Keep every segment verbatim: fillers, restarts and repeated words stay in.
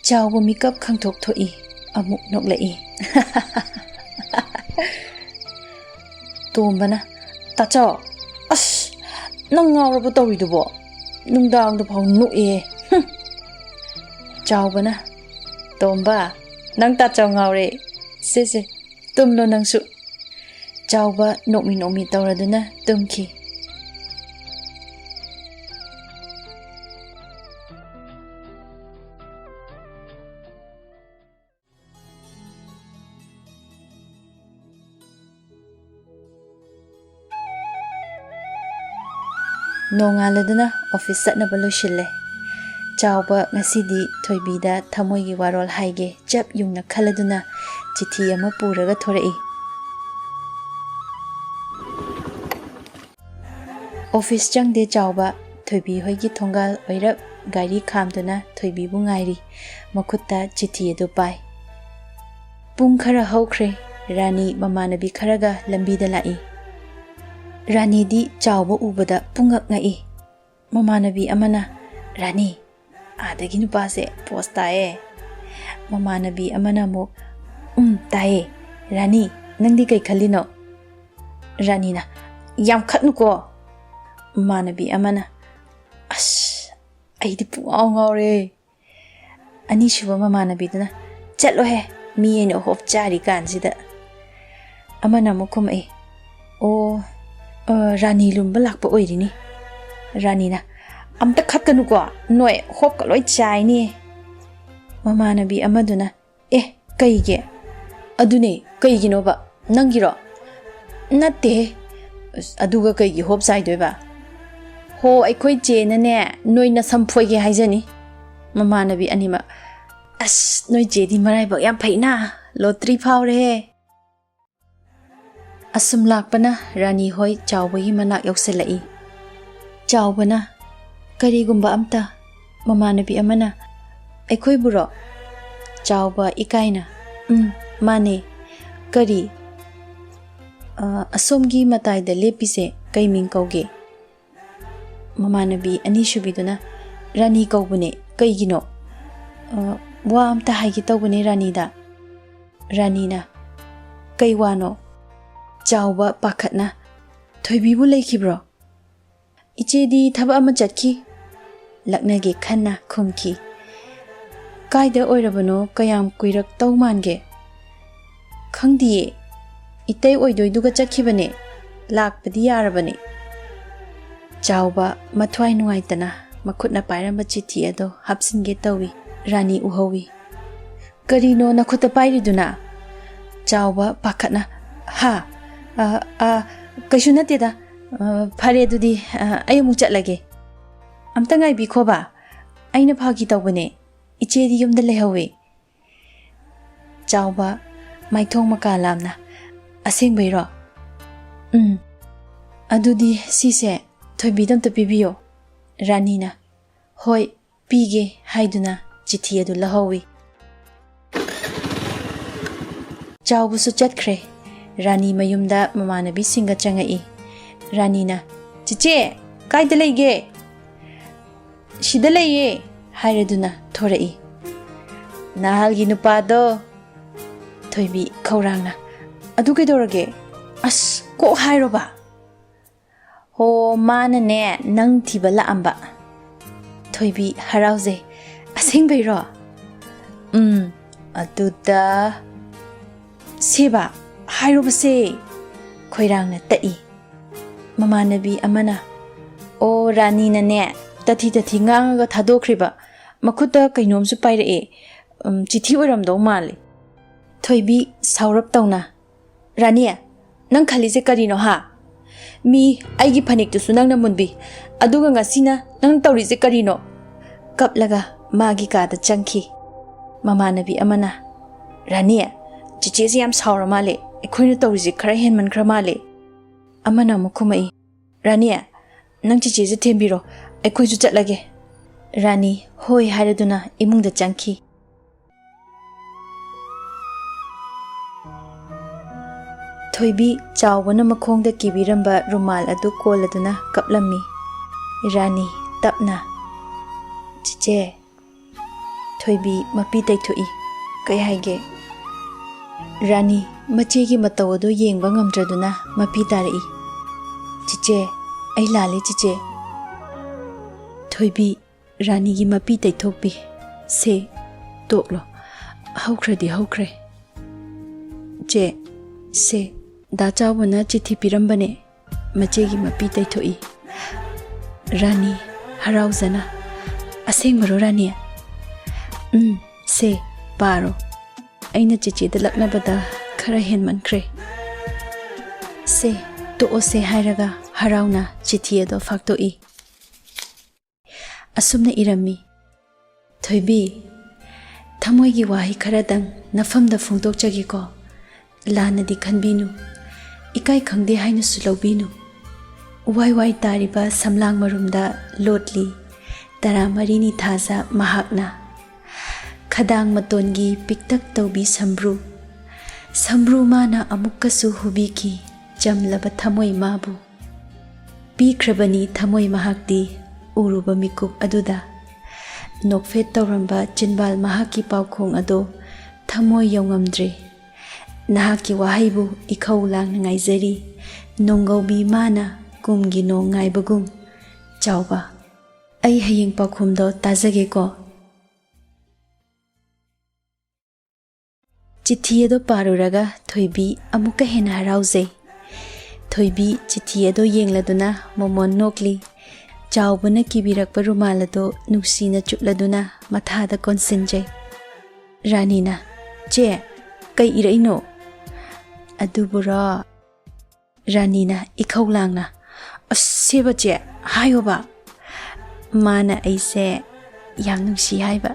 ꯆꯥꯎꯕ ꯃꯤꯀꯞ ꯈꯪꯊꯣꯛ ꯊꯣꯛꯏ꯫ ꯑꯃꯨꯛ ꯅꯣꯛꯂꯛꯏ꯫ ꯇꯣꯝꯕꯅ, "ꯇꯥꯆꯧ, ꯑꯁ, ꯅꯪ ꯉꯥꯎꯔꯕ ꯇꯧꯔꯤꯗꯨꯕꯣ? ꯅꯨꯡꯗꯥꯡꯗ ꯐꯥꯎ ꯅꯣꯛꯑꯦ꯫ ꯍꯨꯝ!" ꯆꯥꯎꯕꯅ, "ꯇꯣꯝꯕ, ꯅꯪ ꯇꯥꯆꯧ ꯉꯥꯎꯔꯦ꯫ ꯁꯦ, ꯁꯦ, ꯇꯨꯝꯂꯣ ꯅꯪꯁꯨ꯫" ꯆꯥꯎꯕ ꯅꯣꯛꯃꯤ ꯅꯣꯛꯃꯤ ꯇꯧꯔꯗꯨꯅ ꯇꯨꯝꯈꯤ꯫ ꯅꯣꯡꯉꯥꯜꯂꯗꯨꯅ ꯑꯣꯐꯤꯁ ꯆꯠꯅꯕ ꯂꯣꯏꯁꯤꯜꯂꯦ꯫ ꯆꯥꯎꯕ ꯉꯁꯤꯗꯤ ꯊꯣꯏꯕꯤꯗ ꯊꯃꯣꯏꯒꯤ ꯋꯥꯔꯣꯜ ꯍꯥꯏꯒꯦ ꯆꯞ ꯌꯨꯡꯅ ꯈꯜꯂꯗꯨꯅ ꯆꯤꯊꯤ ꯑꯃ ꯄꯨꯔꯒ ꯊꯣꯔꯛꯏ꯫ ꯑꯣꯐꯤꯁ ꯆꯪꯗꯦ ꯆꯥꯎꯕ꯫ ꯊꯣꯏꯕꯤ ꯍꯣꯏꯒꯤ ꯊꯣꯡꯒꯥꯜ ꯑꯣꯏꯔꯞ ꯒꯥꯔꯤ ꯈꯥꯝꯗꯨꯅ ꯊꯣꯏꯕꯤꯕꯨ ꯉꯥꯏꯔꯤ꯫ ꯃꯈꯨꯠꯇ ꯆꯤꯊꯤ ꯑꯗꯨ ꯄꯥꯏ꯫ ꯄꯨꯡ ꯈꯔ ꯍꯧꯈ꯭ꯔꯦ꯫ ꯔꯥꯅꯤ ꯃꯃꯥꯟꯅꯕꯤ ꯈꯔꯒ ꯂꯝꯕꯤꯗ ꯂꯥꯛꯏ꯫ ꯔꯥꯅꯤꯗꯤ ꯆꯥꯎꯕ ꯎꯕꯗ ꯄꯨꯡꯉꯛ ꯉꯛꯏ꯫ ꯃꯃꯥꯟꯅꯕꯤ ꯑꯃꯅ, "ꯔꯥꯅꯤ, ꯑꯥꯗꯒꯤ ꯅꯨꯄꯥꯁꯦ ꯄꯣꯁ ꯇꯥꯏꯌꯦ꯫" ꯃꯃꯥꯟꯅꯕꯤ ꯑꯃꯅ ꯑꯃꯨꯛ, "ꯎꯝ, ꯇꯥꯏꯌꯦ꯫ ꯔꯥꯅꯤ, ꯅꯪꯗꯤ ꯀꯩ ꯈꯜꯂꯤꯅꯣ?" ꯔꯥꯅꯤꯅ, "ꯌꯥꯝ ꯈꯠꯅꯨꯀꯣ꯫" ꯃꯃꯥꯟꯅꯕꯤ ꯑꯃꯅ, "ꯑꯁ, ꯑꯩꯗꯤ ꯄꯨꯡꯉꯥꯎ ꯉꯥꯎꯔꯦ꯫" ꯑꯅꯤꯁꯨꯕ ꯃꯃꯥꯟꯅꯕꯤꯗꯨꯅ, "ꯆꯠꯂꯣꯍꯦ, ꯃꯤ ꯑꯩꯅ ꯍꯣꯞ ꯆꯥꯔꯤ ꯀꯥꯟꯁꯤꯗ꯫" ꯑꯃꯅ ꯑꯃꯨꯛ ꯈꯨꯝꯃꯛꯏ, "ꯑꯣ, ꯑ, ꯔꯥꯅꯤ ꯂꯨꯝꯕ ꯂꯥꯛꯄ ꯑꯣꯏꯔꯤꯅꯤ꯫" ꯔꯥꯅꯤꯅ, "ꯑꯝꯇ ꯈꯠꯀꯅꯨꯀꯣ, ꯅꯣꯏ ꯍꯣꯞꯀ ꯂꯣꯏ ꯆꯥꯏꯅꯤ꯫" ꯃꯃꯥꯟꯅꯕꯤ ꯑꯃꯗꯨꯅ, "ꯑꯦ, ꯀꯩꯒꯤ? ꯑꯗꯨꯅꯦ, ꯀꯩꯒꯤꯅꯣꯕ? ꯅꯪꯒꯤꯔꯣ?" "ꯅꯠꯇꯦꯍꯦ꯫" "ꯑꯁ, ꯑꯗꯨꯒ ꯀꯩꯒꯤ ꯍꯣꯞ ꯆꯥꯏꯗꯣꯏꯕ?" "ꯍꯣ, ꯑꯩꯈꯣꯏ ꯆꯦꯅꯅꯦ, ꯅꯣꯏ ꯅꯁꯝ ꯐꯣꯏꯒꯦ ꯍꯥꯏꯖꯅꯤ꯫" ꯃꯃꯥꯟꯅꯕꯤ ꯑꯅꯤꯃꯛ, "ꯑꯁ, ꯅꯣꯏ ꯆꯦꯗꯤ ꯃꯔꯥꯏꯕꯛ ꯌꯥꯝ ꯐꯩꯅ, ꯂꯣꯇ꯭ꯔꯤ ꯐꯥꯎꯔꯦꯍꯦ꯫" ꯑꯁꯨꯝ ꯂꯥꯛꯄꯅ ꯔꯥꯅꯤ ꯍꯣꯏ ꯆꯥꯎꯕꯒꯤ ꯃꯅꯥꯛ ꯌꯧꯁꯤꯜꯂꯛꯏ꯫ ꯆꯥꯎꯕꯅ, "ꯀꯔꯤꯒꯨꯝꯕ ꯑꯝꯇ?" ꯃꯃꯥꯟꯅꯕꯤ ꯑꯃꯅ, "ꯑꯩꯈꯣꯏꯕꯨꯔꯣ?" ꯆꯥꯎꯕ ꯏꯀꯥꯏꯅ, "ꯎꯝ, ꯃꯥꯅꯦ꯫ ꯀꯔꯤ? ꯑ, ꯑꯁꯣꯝꯒꯤ ꯃꯇꯥꯏꯗ ꯂꯦꯞꯄꯤꯁꯦ ꯀꯩ ꯃꯤꯡ ꯀꯧꯒꯦ?" ꯃꯃꯥꯟꯅꯕꯤ ꯑꯅꯤꯁꯨꯕꯤꯗꯨꯅ, "ꯔꯥꯅꯤ ꯀꯧꯕꯅꯦ꯫ ꯀꯩꯒꯤꯅꯣ?" "ꯑ, "ꯋꯥ ꯑꯝꯇ ꯍꯥꯏꯒꯦ ꯇꯧꯕꯅꯦ ꯔꯥꯅꯤꯗ꯫" ꯔꯥꯅꯤꯅ, "ꯀꯩ ꯋꯥꯅꯣ?" ꯆꯥꯎꯕ ꯄꯥꯈꯠꯅ, "ꯊꯣꯏꯕꯤꯕꯨ ꯂꯩꯈꯤꯕ꯭ꯔꯣ?" "ꯏꯆꯦꯗꯤ ꯊꯕꯛ ꯑꯃ ꯆꯠꯈꯤ꯫" ꯂꯛꯅꯒꯦ ꯈꯟꯅ ꯈꯨꯝꯈꯤ꯫ "ꯀꯥꯏꯗ ꯑꯣꯏꯔꯕꯅꯣ? ꯀꯌꯥꯝ ꯀꯨꯏꯔꯛꯇꯧ ꯃꯥꯟꯒꯦ?" "ꯈꯪꯗꯤꯌꯦ꯫ ꯏꯇꯩ ꯑꯣꯏꯗꯣꯏꯗꯨꯒ ꯆꯠꯈꯤꯕꯅꯦ꯫ ꯂꯥꯛꯄꯗꯤ ꯌꯥꯔꯕꯅꯦ꯫" ꯆꯥꯎꯕ ꯃꯊ꯭ꯋꯥꯏ ꯅꯨꯡꯉꯥꯏꯇꯅ ꯃꯈꯨꯠꯅ ꯄꯥꯏꯔꯝꯕ ꯆꯤꯊꯤ ꯑꯗꯣ ꯍꯥꯞꯆꯤꯟꯒꯦ ꯇꯧꯏ꯫ ꯔꯥꯅꯤ ꯎꯍꯧꯏ꯫ "ꯀꯔꯤꯅꯣ ꯅꯈꯨꯠꯇ ꯄꯥꯏꯔꯤꯗꯨꯅ?" ꯆꯥꯎꯕ ꯄꯥꯈꯠꯅ, "ꯍꯥ? ꯑ, ꯑ, ꯀꯩꯁꯨ ꯅꯠꯇꯦꯗ꯫ ꯑ, ꯐꯔꯦ ꯑꯗꯨꯗꯤ, ꯑ, ꯑꯩ ꯑꯃꯨꯛ ꯆꯠꯂꯒꯦ꯫" "ꯑꯝꯇ ꯉꯥꯏꯕꯤꯈꯣꯕ꯫ ꯑꯩꯅ ꯐꯥꯒꯤ ꯇꯧꯕꯅꯦ꯫ ꯏꯆꯦꯗꯤ ꯌꯨꯝꯗ ꯂꯩꯍꯧꯋꯦ꯫" ꯆꯥꯎꯕ ꯃꯥꯏꯊꯣꯡ ꯃꯀꯥ ꯂꯥꯝꯅ, "ꯑꯁꯦꯡꯕꯩꯔꯣ?" "ꯎꯝ꯫ ꯑꯗꯨꯗꯤ ꯁꯤꯁꯦ ꯊꯣꯏꯕꯤꯗ ꯑꯝꯇ ꯄꯤꯕꯤꯌꯣ꯫" ꯔꯥꯅꯤꯅ, "ꯍꯣꯏ, ꯄꯤꯒꯦ" ꯍꯥꯏꯗꯨꯅ ꯆꯤꯊꯤ ꯑꯗꯨ ꯂꯧꯍꯧꯏ꯫ ꯆꯥꯎꯕꯁꯨ ꯆꯠꯈ꯭ꯔꯦ꯫ ꯔꯥꯅꯤ ꯃꯌꯨꯝꯗ ꯃꯃꯥꯟꯅꯕꯤꯁꯤꯡꯒ ꯆꯪꯉꯛꯏ꯫ ꯔꯥꯅꯤꯅ, "ꯆꯤꯆꯦ, ꯀꯥꯏꯗ ꯂꯩꯒꯦ?" "ꯁꯤꯗ ꯂꯩꯌꯦ" ꯍꯥꯏꯔꯗꯨꯅ ꯊꯣꯔꯛꯏ꯫ "ꯅꯍꯥꯜꯒꯤ ꯅꯨꯄꯥꯗꯣ?" ꯊꯣꯏꯕꯤ ꯈꯧꯔꯥꯡꯅ, "ꯑꯗꯨ ꯀꯩꯗꯧꯔꯒꯦ?" "ꯑꯁ, ꯀꯣꯛ ꯍꯥꯏꯔꯣꯕ꯫" "ꯍꯣ, ꯃꯥꯅꯅꯦ ꯅꯪ ꯊꯤꯕ ꯂꯥꯛꯑꯝꯕ꯫" ꯊꯣꯏꯕꯤ ꯍꯔꯥꯎꯖꯩ꯫ "ꯑꯁꯦꯡꯕꯩꯔꯣ?" "ꯎꯝ, ꯑꯗꯨꯗ ꯁꯦꯕ ꯍꯥꯏꯔꯨꯕꯁꯦ꯫" ꯈꯣꯏꯔꯥꯡꯅ ꯇꯛꯏ꯫ ꯃꯃꯥꯟꯅꯕꯤ ꯑꯃꯅ, "ꯑꯣ, ꯔꯥꯅꯤꯅꯅꯦ ꯇꯊꯤ ꯇꯊꯤ ꯉꯥꯡꯉꯒ ꯊꯥꯗꯣꯛꯈ꯭ꯔꯤꯕ꯫ ꯃꯈꯨꯠꯇ ꯀꯩꯅꯣꯝꯁꯨ ꯄꯥꯏꯔꯛꯑꯦ꯫ ꯎꯝ, ꯆꯤꯊꯤ ꯑꯣꯏꯔꯝꯗꯧ ꯃꯥꯜꯂꯦ꯫" ꯊꯣꯏꯕꯤ ꯁꯥꯎꯔꯞ ꯇꯧꯅ, "ꯔꯥꯅꯤ, ꯅꯪ ꯈꯜꯂꯤꯁꯦ ꯀꯔꯤꯅꯣ ꯍꯥ? ꯃꯤ ꯑꯩꯒꯤ ꯐꯅꯦꯛꯇꯨꯁꯨ ꯅꯪꯅ ꯃꯨꯟꯕꯤ, ꯑꯗꯨꯒ ꯉꯁꯤꯅ ꯅꯪ ꯇꯧꯔꯤꯁꯦ ꯀꯔꯤꯅꯣ?" ꯀꯞꯂꯒ ꯃꯥꯒꯤ ꯀꯥꯗ ꯆꯪꯈꯤ꯫ ꯃꯃꯥꯟꯅꯕꯤ ꯑꯃꯅ, "ꯔꯥꯅꯤ, ꯆꯤꯆꯦꯁꯦ ꯌꯥꯝ ꯁꯥꯎꯔ ꯃꯥꯜꯂꯦ, ꯑꯩꯈꯣꯏꯅ ꯇꯧꯔꯤꯁꯦ ꯈꯔ ꯍꯦꯟꯃꯟꯈ꯭ꯔ ꯃꯥꯜꯂꯦ꯫" ꯑꯃꯅ ꯑꯃꯨꯛ ꯈꯨꯝꯃꯛꯏ, "ꯔꯥꯅꯤ, ꯅꯪ ꯆꯤꯆꯦꯁꯦ ꯊꯦꯝꯕꯤꯔꯣ, ꯑꯩꯈꯣꯏꯁꯨ ꯆꯠꯂꯒꯦ꯫" ꯔꯥꯅꯤ ꯍꯣꯏ ꯍꯥꯏꯔꯗꯨꯅ ꯏꯃꯨꯡꯗ ꯆꯪꯈꯤ꯫ ꯊꯣꯏꯕꯤ ꯆꯥꯎꯕꯅ ꯃꯈꯣꯡꯗ ꯀꯤꯕꯤꯔꯝꯕ ꯔꯨꯃꯥꯜ ꯑꯗꯨ ꯀꯣꯜꯂꯗꯨꯅ ꯀꯞꯂꯝꯃꯤ꯫ ꯔꯥꯅꯤ ꯇꯞꯅ, "ꯆꯤꯆꯦ, ꯊꯣꯏꯕꯤ ꯃꯄꯤ ꯇꯩꯊꯣꯛꯏ꯫ "ꯀꯩ ꯍꯥꯏꯒꯦ?" ꯔꯥꯅꯤ ꯃꯆꯦꯒꯤ ꯃꯇꯧ ꯑꯗꯨ ꯌꯦꯡꯕ ꯉꯝꯗ꯭ꯔꯗꯨꯅ ꯃꯄꯤ ꯇꯥꯔꯛꯏ꯫ "ꯆꯤꯆꯦ, ꯑꯩ ꯂꯥꯜꯂꯦ ꯆꯤꯆꯦ꯫" ꯊꯣꯏꯕꯤ ꯔꯥꯅꯤꯒꯤ ꯃꯄꯤ ꯇꯩꯊꯣꯛꯄꯤ꯫ "ꯁꯦ, ꯇꯣꯛꯂꯣ꯫ ꯍꯧꯈ꯭ꯔꯗꯤ ꯍꯧꯈ꯭ꯔꯦ꯫" "ꯆꯦ, ꯁꯦ, ꯗꯥ ꯆꯥꯎꯕꯅ ꯆꯤꯊꯤ ꯄꯤꯔꯝꯕꯅꯦ꯫" ꯃꯆꯦꯒꯤ ꯃꯄꯤ ꯇꯩꯊꯣꯛꯏ꯫ ꯔꯥꯅꯤ ꯍꯔꯥꯎꯖꯅ, "ꯑꯁꯦꯡꯕꯔꯣ ꯔꯥꯅꯤ?" "ꯎꯝ, ꯁꯦ, ꯄꯥꯔꯣ꯫ ꯑꯩꯅ ꯆꯤꯆꯦꯗ ꯂꯛꯅꯕꯗ ꯈꯔ ꯍꯦꯟꯃꯟꯈ꯭ꯔꯦ꯫" "ꯁꯦ, ꯇꯣꯛꯑꯣꯁꯦ" ꯍꯥꯏꯔꯒ ꯍꯔꯥꯎꯅ ꯆꯤꯊꯤ ꯑꯗꯣ ꯐꯥꯛꯇꯣꯛꯏ꯫ ꯑꯁꯨꯝꯅ ꯏꯔꯝꯃꯤ: "ꯊꯣꯏꯕꯤ, ꯊꯃꯣꯏꯒꯤ ꯋꯥꯍꯩ ꯈꯔꯗꯪ ꯅꯐꯝꯗ ꯐꯣꯡꯗꯣꯛꯆꯒꯦꯀꯣ꯫ ꯂꯥꯟꯅꯗꯤ ꯈꯟꯕꯤꯅꯨ, ꯏꯀꯥꯏ ꯈꯪꯗꯦ ꯍꯥꯏꯅꯁꯨ ꯂꯧꯕꯤꯅꯨ꯫ ꯋꯥꯏ ꯋꯥꯏ ꯇꯥꯔꯤꯕ ꯁꯝꯂꯥꯡ ꯃꯔꯨꯝꯗ ꯂꯣꯠꯂꯤ ꯇꯔꯥꯃꯔꯤꯅꯤ ꯊꯥꯖ ꯃꯍꯥꯛꯅ꯫ ꯈꯗꯥꯡ ꯃꯇꯣꯟꯒꯤ ꯄꯤꯛꯇꯛ ꯇꯧꯕꯤ ꯁꯝꯕ꯭ꯔꯨ, ꯁꯝꯕ꯭ꯔꯨ ꯃꯥꯅ ꯑꯃꯨꯛꯀꯁꯨ ꯍꯨꯕꯤꯈꯤ ꯆꯝꯂꯕ ꯊꯃꯣꯏ ꯃꯥꯕꯨ꯫ ꯄꯤꯈ꯭ꯔꯕꯅꯤ ꯊꯃꯣꯏ ꯃꯍꯥꯛꯇꯤ ꯎꯔꯨꯕ ꯃꯤꯀꯨꯞ ꯑꯗꯨꯗ꯫ ꯅꯣꯛꯐꯦꯠ ꯇꯧꯔꯝꯕ ꯆꯤꯟꯕꯥꯜ ꯃꯍꯥꯛꯀꯤ ꯄꯥꯎꯈꯣꯡ ꯑꯗꯣ ꯊꯃꯣꯏ ꯌꯧꯉꯝꯗ꯭ꯔꯦ꯫ ꯅꯍꯥꯛꯀꯤ ꯋꯥꯍꯩꯕꯨ ꯏꯈꯧ ꯂꯥꯡꯅ ꯉꯥꯏꯖꯔꯤ, ꯅꯣꯡꯒꯧꯕꯤ ꯃꯥꯅ ꯀꯨꯝꯒꯤ ꯅꯣꯡ ꯉꯥꯏꯕꯒꯨꯝ꯫ ꯆꯥꯎꯕ, ꯑꯩ ꯍꯌꯦꯡ ꯄꯥꯎꯈꯨꯝꯗꯣ ꯇꯥꯖꯒꯦꯀꯣ꯫" ꯆꯤꯊꯤ ꯑꯗꯣ ꯄꯥꯔꯨꯔꯒ ꯊꯣꯏꯕꯤ ꯑꯃꯨꯛꯀ ꯍꯦꯟꯅ ꯍꯔꯥꯎꯖꯩ꯫ ꯊꯣꯏꯕꯤ ꯆꯤꯊꯤ ꯑꯗꯣ ꯌꯦꯡꯂꯗꯨꯅ ꯃꯣꯃꯣꯟ ꯅꯣꯛꯂꯤ꯫ ꯆꯥꯎꯕꯅ ꯀꯤꯕꯤꯔꯛꯄ ꯔꯨꯃꯥꯜ ꯑꯗꯣ ꯅꯨꯡꯁꯤꯅ ꯆꯨꯞꯂꯗꯨꯅ ꯃꯊꯥꯗ ꯀꯣꯟꯁꯤꯟꯖꯩ꯫ ꯔꯥꯅꯤꯅ, "ꯆꯦ, ꯀꯩ ꯏꯔꯛꯏꯅꯣ?" "ꯑꯗꯨꯕꯨꯔꯣ?" ꯔꯥꯅꯤꯅ ꯏꯈꯧ ꯂꯥꯡꯅ, "ꯑꯁ, ꯁꯦꯕ ꯆꯦ, ꯍꯥꯏꯌꯣꯕ꯫" "ꯃꯥꯅ ꯑꯩꯁꯦ ꯌꯥꯝ ꯅꯨꯡꯁꯤ ꯍꯥꯏꯕ꯫"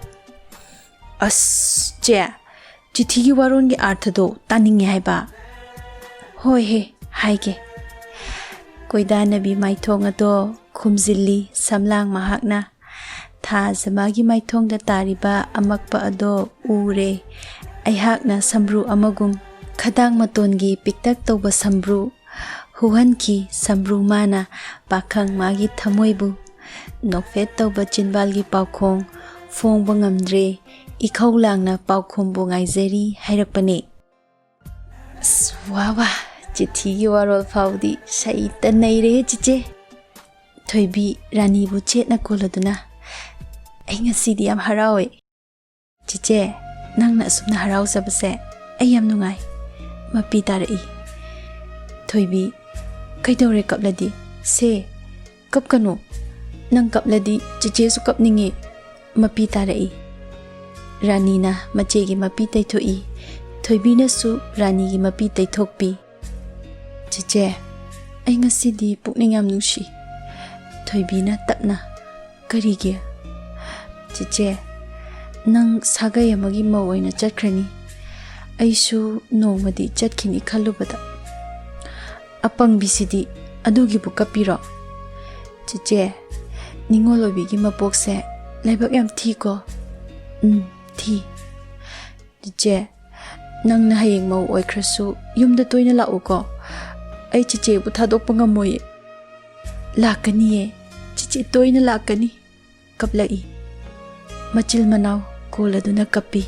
"ꯑꯁ, ꯆꯦ, ꯆꯤꯊꯤꯒꯤ ꯋꯥꯔꯣꯟꯒꯤ ꯑꯥꯔꯊꯗꯣ ꯇꯥꯅꯤꯡꯉꯦ ꯍꯥꯏꯕ꯫" "ꯍꯣꯏ ꯍꯦ, ꯍꯥꯏꯒꯦ꯫" ꯀꯣꯏꯗꯥꯅꯕꯤ ꯃꯥꯏꯊꯣꯡ ꯑꯗꯣ ꯈꯨꯝꯖꯤꯜꯂꯤ ꯁꯝꯂꯥꯡ ꯃꯍꯥꯛꯅ꯫ ꯊꯥꯖ ꯃꯥꯒꯤ ꯃꯥꯏꯊꯣꯡꯗ ꯇꯥꯔꯤꯕ ꯑꯃꯛꯄ ꯑꯗꯣ ꯎꯔꯦ ꯑꯩꯍꯥꯛꯅ ꯁꯝꯕ꯭ꯔꯨ ꯑꯃꯒꯨꯝ꯫ ꯈꯗꯥꯡ ꯃꯇꯣꯟꯒꯤ ꯄꯤꯛꯇꯛ ꯇꯧꯕ ꯁꯝꯕ꯭ꯔꯨ ꯍꯨꯍꯟꯈꯤ ꯁꯝꯕ꯭ꯔꯨ ꯃꯥꯅ ꯄꯥꯈꯪ ꯃꯥꯒꯤ ꯊꯃꯣꯏꯕꯨ꯫ ꯅꯣꯛꯐꯦꯠ ꯇꯧꯕ ꯆꯤꯟꯕꯥꯜꯒꯤ ꯄꯥꯎꯈꯣꯡ ꯐꯣꯡꯕ ꯉꯝꯗ꯭ꯔꯦ, ꯏꯈꯧ ꯂꯥꯡꯅ ꯄꯥꯎꯈꯨꯝꯕꯨ ꯉꯥꯏꯖꯔꯤ" ꯍꯥꯏꯔꯛꯄꯅꯦ꯫ ꯑꯁ, ꯋꯥ ꯋꯥ, ꯆꯤꯊꯤꯒꯤ ꯋꯥꯔꯣꯜ ꯐꯥꯎꯗꯤ ꯁꯩꯇ ꯅꯩꯔꯦ ꯆꯤꯆꯦ꯫ ꯊꯣꯏꯕꯤ ꯔꯥꯅꯤꯕꯨ ꯆꯦꯠꯅ ꯀꯣꯜꯂꯗꯨꯅ, "ꯑꯩ ꯉꯁꯤꯗꯤ ꯌꯥꯝ ꯍꯔꯥꯎꯋꯦ꯫ ꯆꯤꯆꯦ, ꯅꯪꯅ ꯑꯁꯨꯝꯅ ꯍꯔꯥꯎꯖꯕꯁꯦ ꯑꯩ ꯌꯥꯝ ꯅꯨꯡꯉꯥꯏ"꯫ ꯃꯄꯤ ꯇꯥꯔꯛꯏ꯫ ꯊꯣꯏꯕꯤ, "ꯀꯩꯗꯧꯔꯦ ꯀꯞꯂꯗꯤ? ꯁꯦ, ꯀꯞꯀꯅꯨ꯫ ꯅꯪ ꯀꯞꯂꯗꯤ ꯆꯤꯆꯦꯁꯨ ꯀꯞꯅꯤꯡꯉꯤ"꯫ ꯃꯄꯤ ꯇꯥꯔꯛꯏ꯫ ꯔꯥꯅꯤꯅ ꯃꯆꯦꯒꯤ ꯃꯄꯤ ꯇꯩꯊꯣꯛꯏ꯫ ꯊꯣꯏꯕꯤꯅꯁꯨ ꯔꯥꯅꯤꯒꯤ ꯃꯄꯤ ꯇꯩꯊꯣꯛꯄꯤ꯫ "ꯆꯤꯆꯦ, ꯑꯩ ꯉꯁꯤꯗꯤ ꯄꯨꯛꯅꯤꯡ ꯌꯥꯝ ꯅꯨꯡꯁꯤ"꯫ ꯊꯣꯏꯕꯤꯅ ꯇꯞꯅ, "ꯀꯔꯤꯒꯤ?" "ꯆꯤꯆꯦ, ꯅꯪ ꯁꯥꯒꯩ ꯑꯃꯒꯤ ꯃꯧ ꯑꯣꯏꯅ ꯆꯠꯈ꯭ꯔꯅꯤ꯫ ꯑꯩꯁꯨ ꯅꯣꯡꯃꯗꯤ ꯆꯠꯈꯤꯅꯤ ꯈꯜꯂꯨꯕꯗ"꯫ "ꯑꯄꯪꯕꯤꯁꯤꯗꯤ, ꯑꯗꯨꯒꯤꯕꯨ ꯀꯞꯄꯤꯔꯣ? ꯆꯤꯆꯦ, ꯅꯤꯉꯣꯜ ꯑꯣꯏꯕꯤꯒꯤ ꯃꯄꯣꯛꯁꯦ ꯂꯥꯏꯕꯛ ꯌꯥꯝ ꯊꯤꯀꯣ"꯫ "ꯎꯝ, ꯊꯤ"꯫ "ꯆꯤꯆꯦ, ꯅꯪꯅ ꯍꯌꯦꯡ ꯃꯧ ꯑꯣꯏꯈ꯭ꯔꯁꯨ ꯌꯨꯝꯗ ꯇꯣꯏꯅ ꯂꯥꯛꯎꯀꯣ꯫ ꯑꯩ ꯆꯤꯆꯦꯕꯨ ꯊꯥꯗꯣꯛꯄ ꯉꯝꯃꯣꯏꯌꯦ"꯫ "ꯂꯥꯛꯀꯅꯤꯌꯦ, ꯆꯤꯆꯦ ꯇꯣꯏꯅ ꯂꯥꯛꯀꯅꯤ"꯫ ꯀꯞꯂꯛꯏ꯫ ꯃꯆꯤꯜ ꯃꯅꯥꯎ ꯀꯣꯜꯂꯗꯨꯅ ꯀꯞꯄꯤ꯫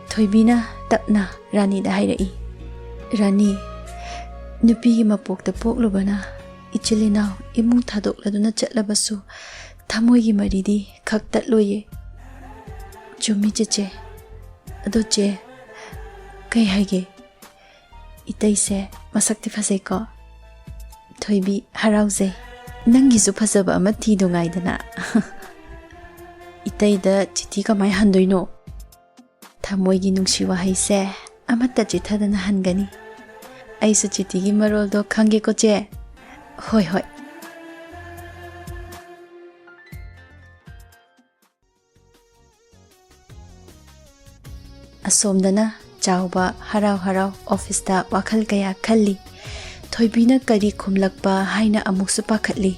ꯊꯣꯏꯕꯤꯅ ꯇꯞꯅ ꯔꯥꯅꯤꯗ ꯍꯥꯏꯔꯛꯏ, "ꯔꯥꯅꯤ, ꯅꯨꯄꯤꯒꯤ ꯃꯄꯣꯛꯇ ꯄꯣꯛꯂꯨꯕꯅ ꯏꯆꯤꯜ ꯏꯅꯥꯎ ꯏꯃꯨꯡ ꯊꯥꯗꯣꯛꯂꯗꯨꯅ ꯆꯠꯂꯕꯁꯨ ꯊꯃꯣꯏꯒꯤ ꯃꯔꯤꯗꯤ ꯈꯛꯇꯠꯂꯣꯏꯌꯦ"꯫ "ꯆꯨꯝꯃꯤ ꯆꯤꯆꯦ꯫ ꯑꯗꯣ ꯆꯦ, ꯀꯩ ꯍꯥꯏꯒꯦ? ꯏꯇꯩꯁꯦ ꯃꯁꯛꯇꯤ ꯐꯖꯩꯀꯣ"꯫ ꯊꯣꯏꯕꯤ ꯍꯔꯥꯎꯖꯩ꯫ "ꯅꯪꯒꯤꯁꯨ ꯐꯖꯕ ꯑꯃ ꯊꯤꯗꯣ ꯉꯥꯏꯗꯅ"꯫ "ꯏꯇꯩꯗ ꯆꯤꯊꯤ ꯀꯃꯥꯏ ꯍꯟꯗꯣꯏꯅꯣ? ꯊꯃꯣꯏꯒꯤ ꯅꯨꯡꯁꯤ ꯋꯥꯍꯩꯁꯦ ꯑꯃꯠꯇ ꯆꯤꯊꯗꯅ ꯍꯟꯒꯅꯤ꯫ ꯑꯩꯁꯨ ꯆꯤꯊꯤꯒꯤ ꯃꯔꯣꯜꯗꯣ ꯈꯪꯒꯦꯀꯣ ꯆꯦ"꯫ "ꯍꯣꯏ, ꯍꯣꯏ"꯫ ꯑꯁꯣꯝꯗꯅ ꯆꯥꯎꯕ ꯍꯔꯥꯎ ꯍꯔꯥꯎ ꯑꯣꯐꯤꯁꯇ ꯋꯥꯈꯜ ꯀꯌꯥ ꯈꯜꯂꯤ꯫ ꯊꯣꯏꯕꯤꯅ ꯀꯔꯤ ꯈꯨꯝꯂꯛꯄ ꯍꯥꯏꯅ ꯑꯃꯨꯛꯁꯨ ꯄꯥꯈꯠꯂꯤ꯫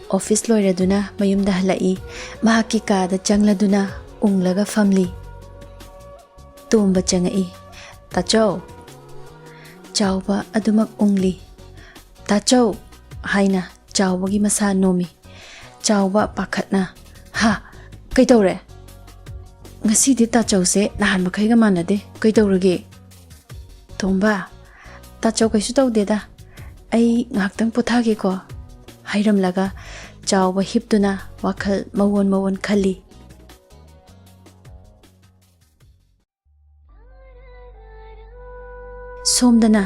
ꯑꯣꯐꯤꯁ ꯂꯣꯏꯔꯗꯨꯅ ꯃꯌꯨꯝꯗ ꯍꯜꯂꯛꯏ꯫ ꯃꯍꯥꯛꯀꯤ ꯀꯥꯗ ꯆꯪꯂꯗꯨꯅ ꯎꯪꯂꯒ ꯐꯝꯂꯤ꯫ ꯇꯣꯝꯕ ꯆꯪꯉꯛꯏ꯫ "ꯇꯥꯆꯧ!" ꯆꯥꯎꯕ ꯑꯗꯨꯃꯛ ꯎꯪꯂꯤ꯫ "ꯇꯥꯆꯧ!" ꯍꯥꯏꯅ ꯆꯥꯎꯕꯒꯤ ꯃꯁꯥ ꯅꯣꯝꯃꯤ꯫ ꯆꯥꯎꯕ ꯄꯥꯈꯠꯅ, ꯍꯥ? ꯀꯩꯗꯧꯔꯦ? ꯉꯁꯤꯗꯤ ꯇꯥꯆꯧꯁꯦ ꯅꯍꯥꯟ ꯃꯈꯩꯒ ꯃꯥꯟꯅꯗꯦ꯫ ꯀꯩꯗꯧꯔꯒꯦ? ꯇꯣꯝꯕ, ꯇꯥꯆꯧ ꯀꯩꯁꯨ ꯇꯧꯗꯦꯗ꯫ ꯑꯩ ꯉꯥꯏꯍꯥꯛꯇꯪ ꯄꯣꯊꯥꯒꯦꯀꯣ꯫ ꯍꯥꯏꯔꯝꯂꯒ ꯆꯥꯎꯕ ꯍꯤꯞꯇꯨꯅ ꯋꯥꯈꯜ ꯃꯋꯣꯟ ꯃꯋꯣꯟ ꯈꯜꯂꯤ꯫ ꯁꯣꯝꯗꯅ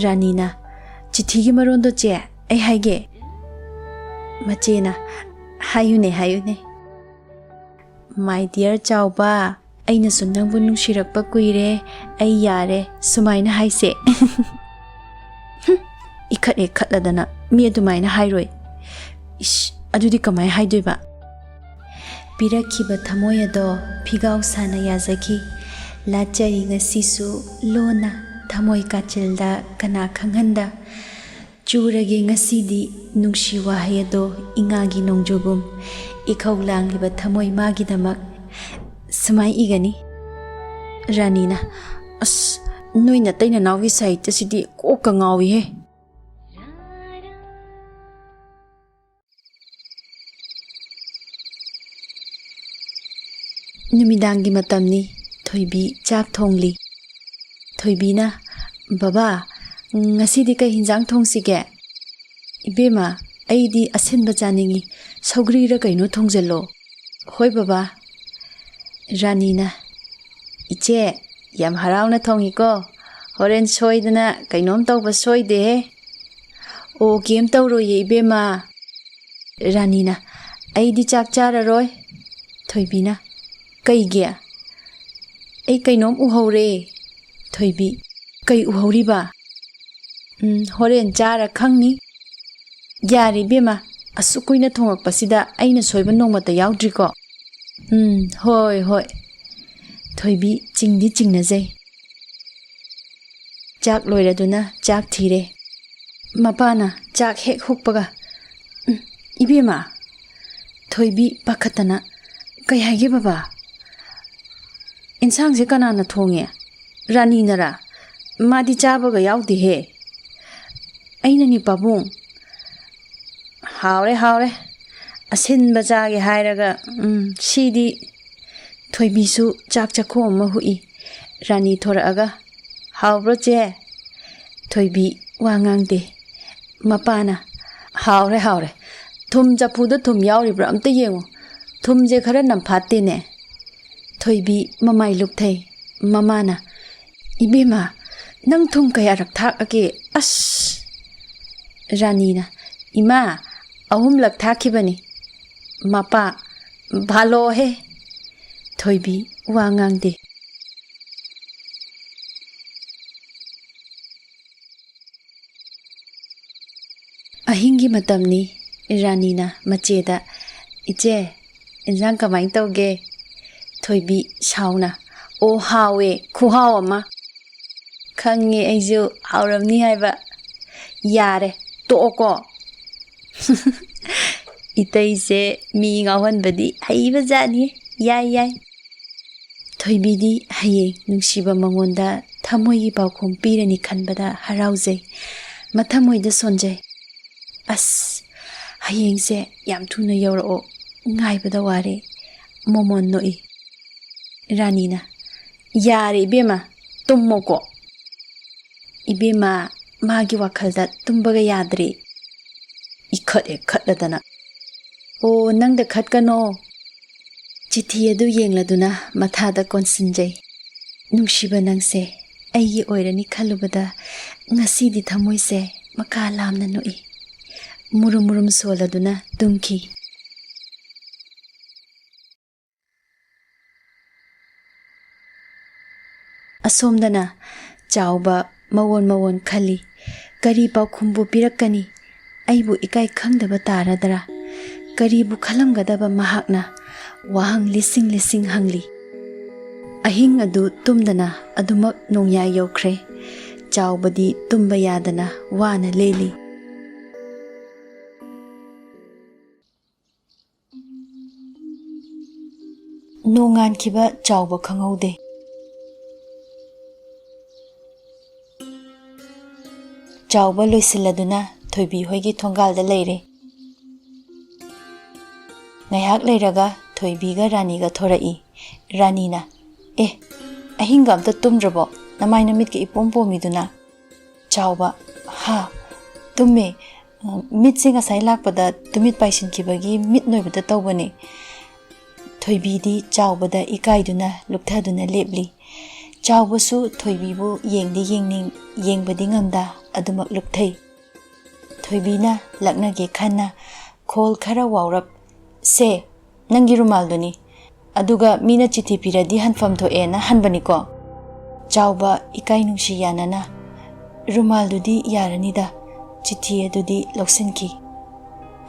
ꯔꯥꯅꯤꯅ, "ꯆꯤꯊꯤꯒꯤ ꯃꯔꯣꯟꯗꯣ ꯆꯦ, ꯑꯩ ꯍꯥꯏꯒꯦ꯫" ꯃꯆꯦꯅ, "ꯍꯥꯏꯌꯨꯅꯦ, ꯍꯥꯏꯌꯨꯅꯦ꯫" "My dear ꯆꯥꯎꯕ, ꯑꯩꯅꯁꯨ ꯅꯪꯕꯨ ꯅꯨꯡꯁꯤꯔꯛꯄ ꯀꯨꯏꯔꯦ, ꯑꯩ ꯌꯥꯔꯦ", ꯁꯨꯃꯥꯏꯅ ꯍꯥꯏꯁꯦ꯫ ꯏꯈꯠ ꯍꯦꯛ ꯈꯠꯂꯗꯅ ꯃꯤ ꯑꯗꯨꯃꯥꯏꯅ ꯍꯥꯏꯔꯣꯏ꯫ ꯏꯁ, ꯑꯗꯨꯗꯤ ꯀꯃꯥꯏ ꯍꯥꯏꯗꯣꯏꯕ? ꯄꯤꯔꯛꯈꯤꯕ ꯊꯃꯣꯏ ꯑꯗꯣ ꯐꯤꯒꯥꯎ ꯁꯥꯅ ꯌꯥꯖꯈꯤ꯫ ꯂꯥꯠꯆꯔꯤ ꯉꯁꯤꯁꯨ ꯂꯣꯟꯅ ꯊꯃꯣꯏ ꯀꯥꯆꯤꯜꯗ ꯀꯅꯥ ꯈꯪꯍꯟꯗ꯫ ꯆꯨꯔꯒꯦ ꯉꯁꯤꯗꯤ ꯅꯨꯡꯁꯤ ꯋꯥꯍꯩ ꯑꯗꯣ ꯏꯉꯥꯒꯤ ꯅꯣꯡꯖꯨꯒꯨꯝ꯫ ꯏꯈꯧ ꯂꯥꯡꯂꯤꯕ ꯊꯃꯣꯏ ꯃꯥꯒꯤꯗꯃꯛ꯫ ꯁꯨꯃꯥꯏ ꯏꯒꯅꯤ꯫ ꯔꯥꯅꯤꯅ, "ꯑꯁ, ꯅꯣꯏ ꯅꯇꯩ ꯅꯅꯥꯎꯒꯤ ꯁꯥꯍꯤꯇ꯭ꯌꯁꯤꯗꯤ ꯀꯣꯛꯀ ꯉꯥꯎꯏꯍꯦ꯫" ꯅꯨꯃꯤꯗꯥꯡꯒꯤ ꯃꯇꯝꯅꯤ꯫ ꯊꯣꯏꯕꯤ ꯆꯥꯛ ꯊꯣꯡꯂꯤ꯫ ꯊꯣꯏꯕꯤꯅ, "ꯕꯕꯥ, ꯉꯁꯤꯗꯤ ꯀꯩ ꯍꯤꯟꯖꯥꯡ ꯊꯣꯡꯁꯤꯒꯦ?" "ꯏꯕꯦꯝꯃ, ꯑꯩꯗꯤ ꯑꯁꯤꯟꯕ ꯆꯥꯅꯤꯡꯉꯤ꯫ ꯁꯧꯒ꯭ꯔꯤꯔ ꯀꯩꯅꯣ ꯊꯣꯡꯖꯜꯂꯣ꯫" "ꯍꯣꯏ ꯕꯕꯥ꯫" ꯔꯥꯅꯤꯅ, "ꯏꯆꯦ, ꯌꯥꯝ ꯍꯔꯥꯎꯅ ꯊꯣꯡꯉꯤꯀꯣ꯫ ꯍꯣꯔꯦꯟ ꯁꯣꯏꯗꯅ ꯀꯩꯅꯣꯝ ꯇꯧꯕ ꯁꯣꯏꯗꯦꯍꯦ꯫" "ꯑꯣ, ꯀꯩꯝ ꯇꯧꯔꯣꯏꯌꯦ ꯏꯕꯦꯝꯃ꯫" ꯔꯥꯅꯤꯅ, "ꯑꯩꯗꯤ ꯆꯥꯛ ꯆꯥꯔꯔꯣꯏ꯫" ꯊꯣꯏꯕꯤꯅ, "ꯀꯩꯒꯤ?" "ꯑꯩ ꯀꯩꯅꯣꯝ ꯎꯍꯧꯔꯦ꯫" ꯊꯣꯏꯕꯤ, "ꯀꯩ ꯎꯍꯧꯔꯤꯕ?" "ꯎꯝ, ꯍꯣꯔꯦꯟ ꯆꯥꯔ ꯈꯪꯅꯤ꯫" "ꯌꯥꯔꯦ ꯏꯕꯦꯝꯃ, ꯑꯁꯨꯛ ꯀꯨꯏꯅ ꯊꯣꯡꯉꯛꯄꯁꯤꯗ ꯑꯩꯅ ꯁꯣꯏꯕ ꯅꯣꯡꯃꯇ ꯌꯥꯎꯗ꯭ꯔꯤꯀꯣ?" "ꯎꯝ, ꯍꯣꯏ, ꯍꯣꯏ꯫" ꯊꯣꯏꯕꯤ ꯆꯤꯡꯗꯤ ꯆꯤꯡꯅꯖꯩ꯫ ꯆꯥꯛ ꯂꯣꯏꯔꯗꯨꯅ ꯆꯥꯛ ꯊꯤꯔꯦ꯫ ꯃꯄꯥꯅ ꯆꯥꯛ ꯍꯦꯛ ꯍꯨꯛꯄꯒ, "ꯎꯝ, ꯏꯕꯦꯝꯃ!" ꯊꯣꯏꯕꯤ ꯄꯥꯈꯠꯇꯅ, "ꯀꯩ ꯍꯥꯏꯒꯦ ꯕꯕꯥ? ꯏꯟꯁꯥꯡꯁꯦ ꯀꯅꯥꯅ ꯊꯣꯡꯉꯦ? ꯔꯥꯅꯤꯅꯔꯥ? ꯃꯥꯗꯤ ꯆꯥꯕꯒ ꯌꯥꯎꯗꯦꯍꯦ꯫" "ꯑꯩꯅꯅꯤ ꯄꯥꯕꯨꯡ꯫" "ꯍꯥꯎꯔꯦ, ꯍꯥꯎꯔꯦ꯫ ꯑꯁꯤꯟꯕ ꯆꯥꯒꯦ ꯍꯥꯏꯔꯒ, ꯎꯝ, ꯁꯤꯗꯤ꯫ ꯊꯣꯏꯕꯤꯁꯨ ꯆꯥꯛ ꯆꯥꯛꯈꯣꯝ ꯑꯃ ꯍꯨꯛꯏ꯫ ꯔꯥꯅꯤ ꯊꯣꯔꯛꯑꯒ, "ꯍꯥꯎꯕ꯭ꯔꯣ, ꯆꯦ?" ꯊꯣꯏꯕꯤ ꯋꯥ ꯉꯥꯡꯗꯦ꯫ ꯃꯄꯥꯅ, "ꯍꯥꯎꯔꯦ, ꯍꯥꯎꯔꯦ꯫ ꯊꯨꯝ ꯆꯐꯨꯗ ꯊꯨꯝ ꯌꯥꯎꯔꯤꯕ꯭ꯔꯥ ꯑꯝꯇ ꯌꯦꯡꯉꯨ꯫ ꯊꯨꯝꯁꯦ ꯈꯔ ꯅꯝꯐꯥꯠꯇꯦꯅꯦ꯫" ꯊꯣꯏꯕꯤ ꯃꯃꯥꯏ ꯂꯨꯞꯊꯩ꯫ ꯃꯃꯥꯅ, "ꯏꯕꯦꯝꯃ, ꯅꯪ ꯊꯨꯝ ꯀꯌꯥꯔꯛ ꯊꯥꯛꯑꯒꯦ? ꯑꯁ!" ꯔꯥꯅꯤꯅ, "ꯏꯃꯥ, ꯑꯍꯨꯝꯂꯛ ꯊꯥꯛꯈꯤꯕꯅꯤ꯫" ꯃꯄꯥ, "ꯚꯥꯂꯣꯍꯦ!" ꯊꯣꯏꯕꯤ ꯋꯥ ꯉꯥꯡꯗꯦ꯫ ꯑꯍꯤꯡꯒꯤ ꯃꯇꯝꯅꯤ꯫ ꯔꯥꯅꯤꯅ ꯃꯆꯦꯗ, "ꯏꯆꯦ, ꯏꯟꯖꯥꯡ ꯀꯃꯥꯏꯅ ꯇꯧꯒꯦ?" ꯊꯣꯏꯕꯤ ꯁꯥꯎꯅ, "ꯑꯣ, ꯍꯥꯎꯋꯦ, ꯈꯨꯍꯥꯎ ꯑꯃ꯫" "ꯈꯪꯉꯦ ꯑꯩꯁꯨ ꯍꯥꯎꯔꯝꯅꯤ ꯍꯥꯏꯕ꯫ ꯌꯥꯔꯦ, ꯇꯣꯛꯑꯣꯀꯣ꯫" "ꯏꯇꯩꯁꯦ ꯃꯤ ꯉꯥꯎꯍꯟꯕꯗꯤ ꯍꯩꯕꯖꯥꯠꯅꯤ꯫ ꯌꯥꯏ, ꯌꯥꯏ꯫" ꯊꯣꯏꯕꯤꯗꯤ ꯍꯌꯦꯡ ꯅꯨꯡꯁꯤꯕ ꯃꯉꯣꯟꯗ ꯊꯃꯣꯏꯒꯤ ꯄꯥꯎꯈꯨꯝ ꯄꯤꯔꯅꯤ ꯈꯟꯕꯗ ꯍꯔꯥꯎꯖꯩ꯫ ꯃꯊꯃꯣꯏꯗ ꯁꯣꯟꯖꯩ꯫ "ꯑꯁ, ꯍꯌꯦꯡꯁꯦ ꯌꯥꯝ ꯊꯨꯅ ꯌꯧꯔꯛꯑꯣ, ꯉꯥꯏꯕꯗ ꯋꯥꯔꯦ꯫" ꯃꯣꯃꯣꯟ ꯅꯣꯛꯏ꯫ ꯔꯥꯅꯤꯅ, "ꯌꯥꯔꯦ ꯏꯕꯦꯝꯃ, ꯇꯨꯝꯃꯣꯀꯣ꯫" ꯏꯕꯦꯝꯃ, ꯃꯥꯒꯤ ꯋꯥꯈꯜꯗ ꯇꯨꯝꯕꯒ ꯌꯥꯗ꯭ꯔꯦ꯫ ꯏꯈꯠ ꯍꯦꯛ ꯈꯠꯂꯗꯅ꯫ "ꯑꯣ, ꯅꯪꯗ ꯈꯠꯀꯅꯣ꯫" ꯆꯤꯊꯤ ꯑꯗꯨ ꯌꯦꯡꯂꯗꯨꯅ ꯃꯊꯥꯗ ꯀꯣꯟꯁꯤꯟꯖꯩ꯫ ꯅꯨꯡꯁꯤꯕ ꯅꯪꯁꯦ ꯑꯩꯒꯤ ꯑꯣꯏꯔꯅꯤ ꯈꯜꯂꯨꯕꯗ ꯉꯁꯤꯗꯤ ꯊꯃꯣꯏꯁꯦ ꯃꯀꯥ ꯂꯥꯝꯅ ꯅꯣꯛꯏ꯫ ꯃꯨꯔꯨꯝ ꯃꯨꯔꯨꯝ ꯁꯣꯜꯂꯗꯨꯅ ꯇꯨꯝꯈꯤ꯫ ꯑꯁꯣꯝꯗꯅ ꯆꯥꯎꯕ ꯃꯋꯣꯟ ꯃꯋꯣꯟ ꯈꯜꯂꯤ꯫ ꯀꯔꯤ ꯄꯥꯎꯈꯨꯝꯕꯨ ꯄꯤꯔꯛꯀꯅꯤ? ꯑꯩꯕꯨ ꯏꯀꯥꯏ ꯈꯪꯗꯕ ꯇꯥꯔꯗ꯭ꯔꯥ? ꯀꯔꯤꯕꯨ ꯈꯜꯂꯝꯒꯗꯕ ꯃꯍꯥꯛꯅ? ꯋꯥꯍꯪ ꯂꯤꯁꯤꯡ ꯂꯤꯁꯤꯡ ꯍꯪꯂꯤ꯫ ꯑꯍꯤꯡ ꯑꯗꯨ ꯇꯨꯝꯗꯅ ꯑꯗꯨꯃꯛ ꯅꯣꯡꯌꯥꯏ ꯌꯧꯈ꯭ꯔꯦ꯫ ꯆꯥꯎꯕꯗꯤ ꯇꯨꯝꯕ ꯌꯥꯗꯅ ꯋꯥꯅ ꯂꯦꯜꯂꯤ꯫ ꯅꯣꯡꯉꯥꯟꯈꯤꯕ ꯆꯥꯎꯕ ꯈꯪꯍꯧꯗꯦ꯫ ꯆꯥꯎꯕ ꯂꯣꯏꯁꯤꯜꯂꯗꯨꯅ ꯊꯣꯏꯕꯤ ꯍꯣꯏꯒꯤ ꯊꯣꯡꯒꯥꯜꯗ ꯂꯩꯔꯦ꯫ ꯉꯥꯏꯍꯥꯛ ꯂꯩꯔꯒ ꯊꯣꯏꯕꯤꯒ ꯔꯥꯅꯤꯒ ꯊꯣꯔꯛꯏ꯫ ꯔꯥꯅꯤꯅ, "ꯑꯦ, ꯑꯍꯤꯡꯒ ꯑꯝꯇ ꯇꯨꯝꯗ꯭ꯔꯕꯣ? ꯅꯃꯥꯏ ꯅꯃꯤꯠꯀ ꯏꯄꯣꯝ ꯄꯣꯝꯃꯤꯗꯨꯅ?" ꯆꯥꯎꯕ, "ꯍꯥ, ꯇꯨꯝꯃꯦ꯫ ꯃꯤꯠꯁꯦ ꯉꯁꯥꯏ ꯂꯥꯛꯄꯗ ꯇꯨꯃꯤꯠ ꯄꯥꯏꯁꯤꯟꯈꯤꯕꯒꯤ ꯃꯤꯠ ꯅꯣꯏꯕꯗ ꯇꯧꯕꯅꯦ꯫" ꯊꯣꯏꯕꯤꯗꯤ ꯆꯥꯎꯕꯗ ꯏꯀꯥꯏꯗꯨꯅ ꯂꯨꯞꯊꯗꯨꯅ ꯂꯦꯞꯂꯤ꯫ ꯆꯥꯎꯕꯁꯨ ꯊꯣꯏꯕꯤꯕꯨ ꯌꯦꯡꯗꯤ ꯌꯦꯡꯅꯤꯡ, ꯌꯦꯡꯕꯗꯤ ꯉꯝꯗ ꯑꯗꯨꯃꯛ ꯂꯨꯞꯊꯩ꯫ ꯊꯣꯏꯕꯤꯅ ꯂꯛꯅꯒꯦ ꯈꯟꯅ ꯈꯣꯜ ꯈꯔ ꯋꯥꯎꯔꯞ, "ꯁꯦ, ꯅꯪꯒꯤ ꯔꯨꯃꯥꯜꯗꯨꯅꯤ꯫ ꯑꯗꯨꯒ ꯃꯤꯅ ꯆꯤꯊꯤ ꯄꯤꯔꯗꯤ ꯍꯟꯐꯝ ꯊꯣꯛꯑꯦꯅ ꯍꯟꯕꯅꯤꯀꯣ?" ꯆꯥꯎꯕ ꯏꯀꯥꯏ ꯅꯨꯡꯁꯤ ꯌꯥꯅꯅ, "ꯔꯨꯃꯥꯜꯗꯨꯗꯤ ꯌꯥꯔꯅꯤꯗ, ꯆꯤꯊꯤ ꯑꯗꯨꯗꯤ ꯂꯧꯁꯤꯟꯈꯤ꯫"